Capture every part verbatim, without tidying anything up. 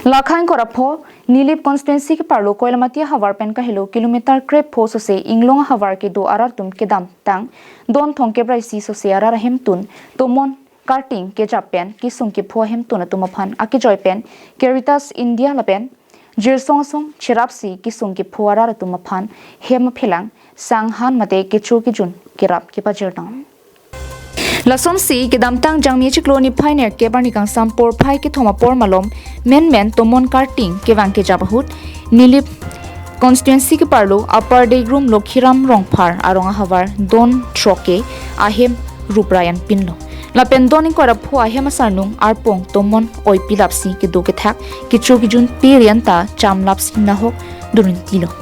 Lakhang kora pho, Nilip constituency ke-arlo Koilamati ahavar pen kahelo kilometer krepho sose Inglong ahavar kedo arat atum kedamtang don thomkep ra isi sose arat ahemtun tomon karting kejap pen kesung kepho ahemtun atum aphan akejoi pen Caritas India lapen Jirsong Asong cherapsi kesung kepho arat atum aphan hem aphelang, sang han mate kecho kejun kerap kepajirdam. Lasonsi kedamtang Jangmi achiklo niphai nerkep arni kangsam porphai kethom apor malom menmen tomon karting kevang kejap ahut Nilip constituency ke-arlo Upper Deigrum Lokhiram Rongphar arong ahavar don throk ke ahem rup rayan pinlo. Lapen don ingkoi ra pho ahem asarnung arpong tomon oi pilapsi kedo kethak kecho kejun pe rian ta chamlapsi nahok duruntilo.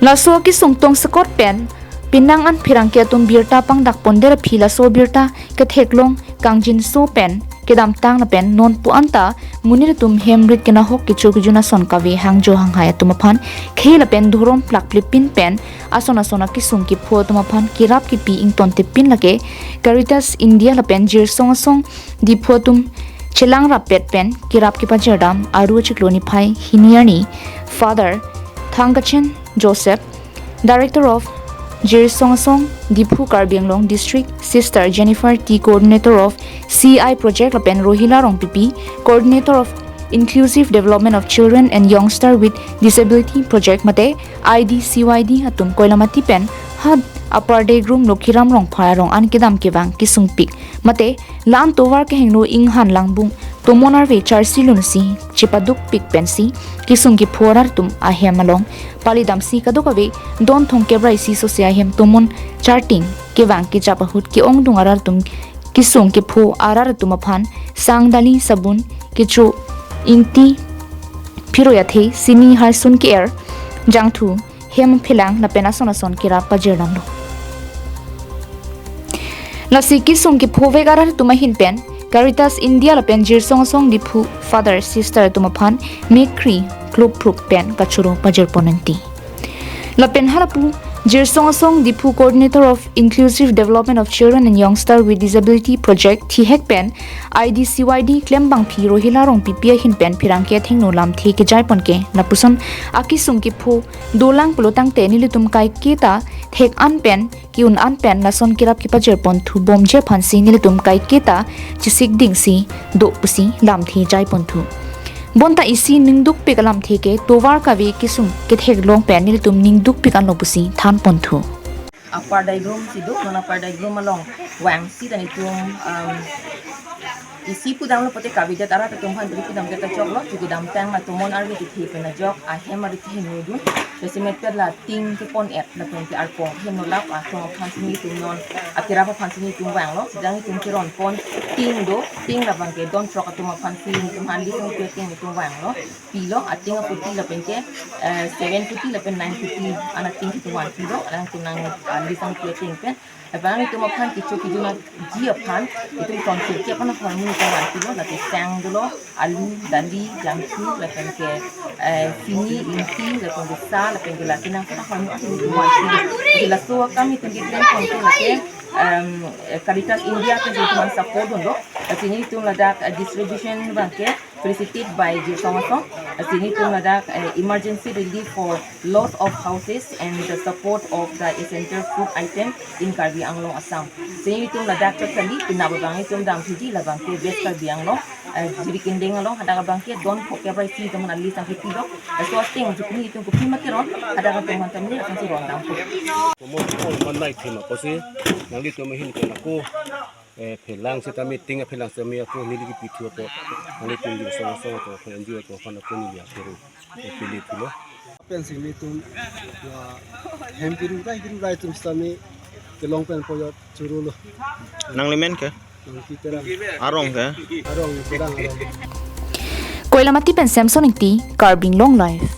Laso kesung tong sekot pen penang an pherangke atum birta pangdak pondet aphi laso birta ketheklong kangjinso pen kedamtang lapen nonpu anta monit atum hem rit kenahok kecho kejun ason kave hangjo hanghai atum aphan khei lapen dhorom plakplepin pen ason ason akesung kepho atum aphan kerap kepi ingtontepin lake Caritas India lapen Jirsong Asong Diphu atum chelang rappet pen kerap kepajirdam. Aru achiklo niphai hini arni Father Thangkachen Joseph, Director of Jirsong Asong Diphu Karbi Anglong District, Sister Jennifer T, Coordinator of C I Project lapen Rohila Rongpipi, Coordinator of Inclusive Development of Children and Youngster with Disability Project mate I D C Y D atum Koilamati pen ha Upper Deigrum Lokhiram Rongphar arong an kedam kevang kesungpik mate la-an tovar kehingno inghan langbung tomon arve charsi lunsi chepadukpik pensi kesung kepho arat atum ahem along palidamsi kadokave don thomkep ra isi sose ahem tomon charting kevang kejap ahut ke-ongdung arat atum kesung kepho arat atum aphan sang, dali, sabun, kecho, ingti, phiroi athe, sini, harsun ke-er, jangthu, hem aphelang lapen ason ason kerap pajirdamlo. Lasi kesung kephuvek arat atum ahin pen Caritas India lapen Jirsong Asong Diphu Father Sister atum aphan mekkri kloprup pen kachoro pajirpon nangji. Lapen halapu Jirsong Asong Diphu, Coordinator of Inclusive Development of Children and Youngster with Disability Project, thihek pen I D C Y D klembangpi Rohila Rongpipi ahin pen pherangke athengno lamthe kejaipon ke lapuson akesung kepho dolang pulo tangte nelitum kaiketa thek an pen ke-un an pen lason kerap kepajirpon thubomji aphansi nelitum kaiketa chesik dingsi do pusi lamthe jaipon thu. Bonta isi ningdukpik alamthe ke tovar kave kesung ketheklong pen nelitum ningdukpik anlo pusi thanpon thu. Upper Deigrum si do, non Upper Deigrum along vangsi ta nelitum, um, isi pudamlo pote kavedet arat atum aphan beri pudam keta choklo, chuki damtang la tomon arve kethe pen ajok ahem arit kehingno dun. Jasemet pen la ting kepon-et lapen ke arpong hingno lap atum aphansi nelitum non akerap aphansi nelitum vanglo. Sejang nelitum keronpon ting do, ting labang ke don throk atum aphansi nelitum han lisang ke ting nelitum vanglo. Pilo, ating aputi lapen ke, eh, seven puti lapen nine puti an ating nelitum vanpilo, alang tunang, ah, lisang ke ting pen. Lapen nelitum aphan kecho kejun aji aphan, itum tonsir ke aphan ahormu nelitum vanpilo, lake sang dolo, alu, dali, jangthu, lapen ke, eh, sini, ingti, lapen ke sa, lapen ke lake nang sa ahormu atum nelitum vanpilo. Lake laso akam itum keklempon ke lake, em, eh, Caritas India ke nelitum aphan support dunlo. Lasi nelitum ladak, eh, distribution abang ke facilitated by Jirsong Asong. Lasi nelitum ladak, eh, emergency relief for loss of houses and the support of the essential food item in Karbi Anglong, Assam. Lasi nelitum ladak chot kali, penap abang itum damthiji labang ke West Karbi Anglong, eh, Jirikinding along, hadak abang ke don phokep ra isi teman ali tangki tidok. Laso ateng jukni itum kopi ma keron, hadak atum han tamni akan si ron dampo. Komo ko manlai thema kosi, nanglitum ahin ke nako, eh, phelang seta meeting, eh, phelang seta me ako neli kepithu ako, nanglitum Jirsong Asong ako, phelang ju ako, aphan ako neli apheru, eh, pili thulo. Pensi nelitum, ya, hem kiru rai, kiru rai atum sitame kelong pen poyot churulo. Nang limen ke? Nang kiterang. Arong ke? Arong, terang arong. Koilamati pen Samson Ingti, Karbi Anglong Live.